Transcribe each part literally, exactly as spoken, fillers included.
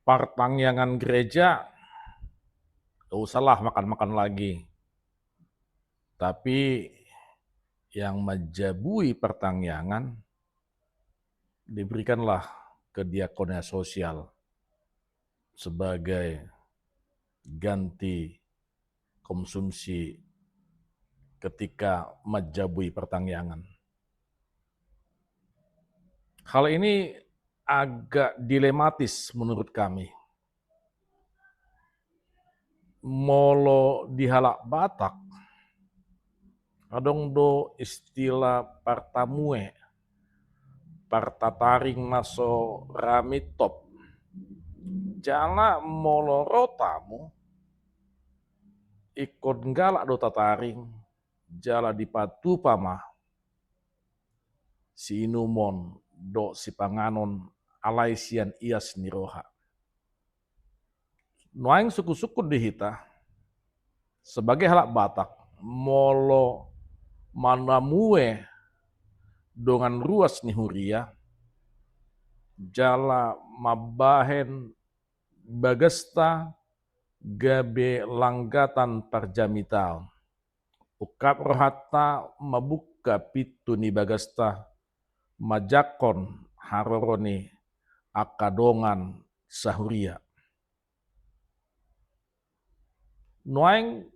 Partangiangan gereja, nggak usahlah makan-makan lagi. Tapi yang menjabui partangiangan, diberikanlah ke diakonia sosial sebagai ganti konsumsi ketika menjabui partangiangan. Hal ini agak dilematis menurut kami. Molo di halak Batak, adong do istilah partamue, partataring na so ra mintop. Jala molo ro tamu, ingkon galak do tataring, jala dipatupa ma siinumon dohot sipanganon alai sian ias ni roha. Nuaeng sungkun-sungkun di hita, sebagai halak Batak, molo manamue dongan ruas ni huria, jala mambahen bagasta gabe langgatan parjamita on. Ungkap rohanta mambuka pintu ni bagasta, manjangkon haroro ni angka dongan sahuria. Nuaeng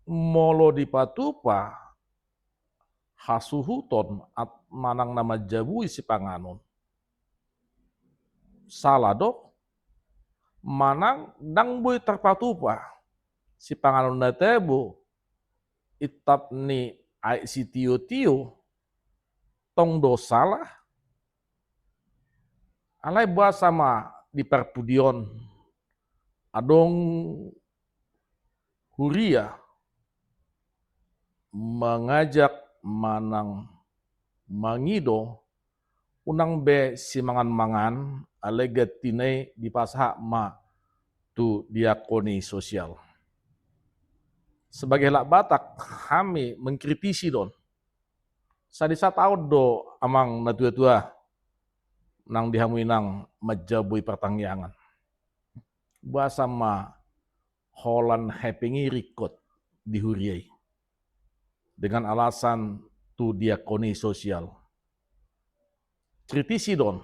molo dipatupa hasuhuton at-, manang na manjabui sipanganon, salah do? Manang ndang boi tarpatupa sipanganon na tabo, intap ni aek sitio-tio, tong do salah? Alai boasa ma di parpudi on adong huria mangajak manang mangido unang be simangan-mangan, alai gantina i dipasahat ma tu diakoni sosial. Sebagai halak Batak, hami mengkritisi do on. Sadi sataon do amang na tua-tua nang di hamu inang manjabui partangiangan. Boasa ma holan hepeng i ringkot di huria i dengan alasan tu diakoni sosial. Kritisi do on.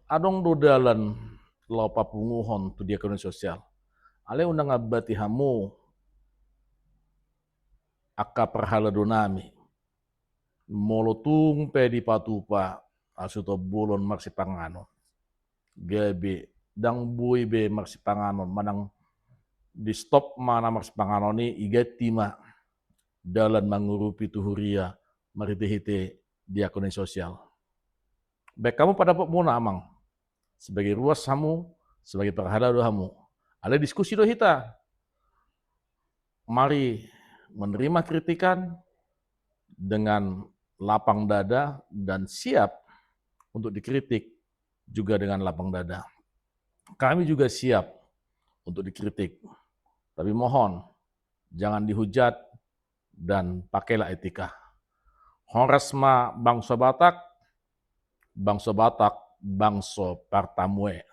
Adong do dalan laho papunguhon tu diakoni sosial. Alai unang ambati hamu angka parhalado nami. Molo tung pe dipatupa hasuhuton bolon marsipanganon, gabe ndang boi be marsipanganon, manang di stop ma na marsipanganon i, iganti ma dalan mangurupi tu huria marhite-hite diakoni sosial. Baen hamu pandapotmuna amang, sebagai ruas hamu, sebagai parhalado hamu. Alai diskusi do hita. Mari menerima kritikan dengan lapang dada dan siap untuk dikritik juga dengan lapang dada. Kami juga siap untuk dikritik. Tapi mohon, jangan dihujat dan pakailah etika. Horas ma bangso Batak, bangso Batak, bangso partamue.